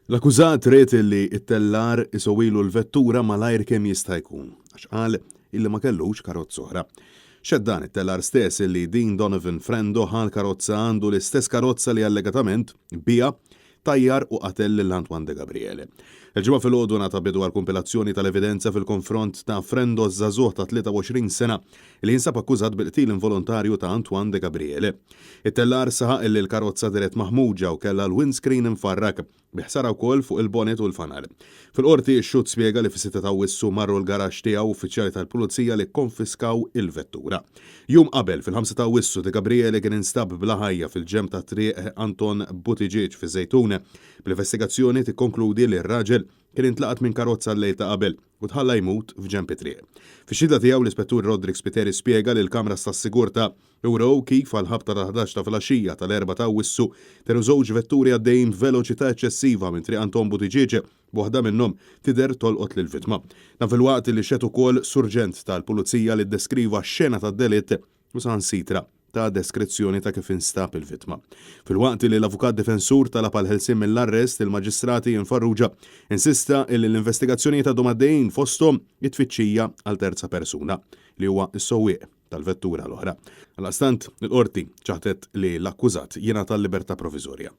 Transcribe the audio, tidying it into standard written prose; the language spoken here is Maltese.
L-akkużat ried illi t-tellar isewwilu l-vettura malajr kemm jista' jkun, għax qal illi ma kellux karozza oħra. Xehed dan it-tellar stess illi Dean Donovan Frendo ħa l-karozza għandu l-istess karozza li allegatament biha tajjar u qatel lil Antoine De Gabriele. Il-Ġimgħa filgħodu ngħata bidu għall-kumpilazzjoni tal-evidenza fil-konfront ta' Frendo ż-żagħżugħ ta' 23 sena li jinsab akkużat bil-qtil involontarju ta' Antoine De Gabriele. It-tellar saħaq illi l-karozza dehret maħmuġa u kellha l-windscreen imfarrak, bi ħsara wkoll fuq il-bonnet u l-fanal. Fil-Qorti, ix-xhud spjega li fis-sitta ta' Awwissu marru l-garaxx tiegħu uffiċjali tal-Pulizija li kkonfiskaw il-vettura. Jum qabel, fil-ħamsa ta' Awwissu, De Gabriele kien instab bla ħajja fil-ġenb ta' Triq Anton Buttigieg fiż-Żejtun, bl-investigazzjoni tikkonkludi li r-raġel kien intlaqat minn karozza l-lejl ta' qabel u tħalla jmut f'ġenb it-triq. Fix-xhieda tiegħu, l-Ispettur Roderick Spiteri spjega li l-kameras tas-sigurtà wrew kif għall-ħabta tal-ħdax ta' filgħaxija tal-Erbgħa ta' Awwissu dehru żewġ vetturi għaddejjin b'veloċità eċċessiva minn Triq Anton Buttigieg b'waħda minnhom tidher tolqot lill-vittma. Dan filwaqt li xehed ukoll Surġent tal-Pulizija li ddeskriva x-xena tad-delitt u saħansitra ta deskrizzjoni ta' kif instab il-vittma. Filwaqt li l-avukat difensur talab għall-ħelsien mill-arrest, il-Maġistrat Ian Farrugia insista illi l-investigazzjonijiet għadhom għaddejjin fosthom it-tfittxija għal terza persuna, li huwa s-sewwieq tal-vettura l-oħra. Għaldaqstant, il-Qorti ċaħdet li l-akkużat jingħata l-libertà proviżorja.